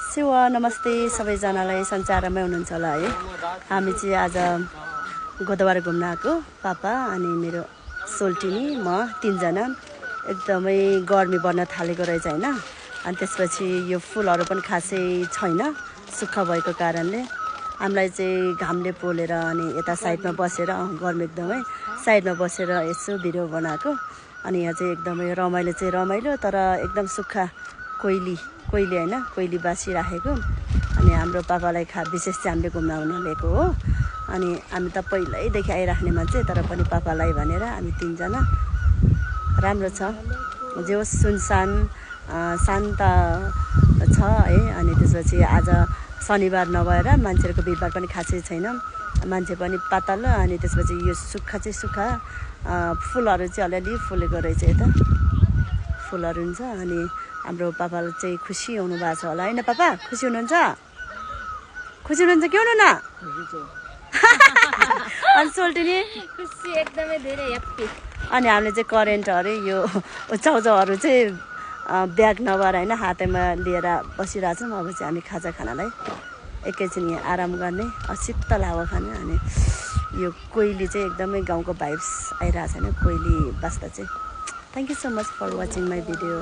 शिवा नमस्ते सबैजनालाई सञ्चारमै हुनुहुन्छ होला है। हामी चाहिँ आज गोदावरी घुम्न आएको पापा अनि मेरो सोल्टिनी म तीनजना। एकदमै गर्मी बढ्न थालेको रहेछ हैन। अनि त्यसपछि यो फुलहरू पनि खासै छैन सुक्खा भएको कारणले हामीलाई चाहिँ घामले पोलेर अनि यता साइडमा बसेर गर्मी एकदमै साइडमा बसेर यसो भिडियो बनाएको। अनि यहाँ चाहिँ एकदमै रमाइलो चाहिँ रमाइलो तर एकदम सुक्खा कोइली हैन कोइली बासिराखेको। अनि हाम्रो पापालाई विशेष चाहिँ हामीले घुम्न आउन लिएको हो। अनि हामी त पहिल्यैदेखि आइराख्ने मान्छे तर पनि पापालाई भनेर हामी तीनजना। राम्रो छ जे होस् सुनसान शान्त छ है। अनि त्यसपछि आज शनिबार नभएर मान्छेहरूको भिडभाड पनि खासै छैन, मान्छे पनि पातल। अनि त्यसपछि यो सुक्खा चाहिँ सुक्खा फुलहरू चाहिँ अलिअलि फुलेको रहेछ यता फुलहरू हुन्छ। अनि हाम्रो पापाले चाहिँ खुसी हुनु भएको छ होला हैन पापा? खुसी हुनुहुन्छ? खुसी हुनुहुन्छ के हुनु न? अनि सोल्टिनी खुसी एकदमै धेरै ह्याप्पी। अनि हामीले चाहिँ करेन्टहरू यो चाउचाउहरू चाहिँ ब्याग नभएर हैन हातैमा लिएर बसिरहेछौँ। अब चाहिँ हामी खाजा खानालाई एकैछिन यहाँ आराम गर्ने शीतल हावा खाने। अनि यो कोइली चाहिँ एकदमै गाउँको भाइब्स आइरहेछ हैन कोइली बास्दा चाहिँ। Thank you so much for watching my video.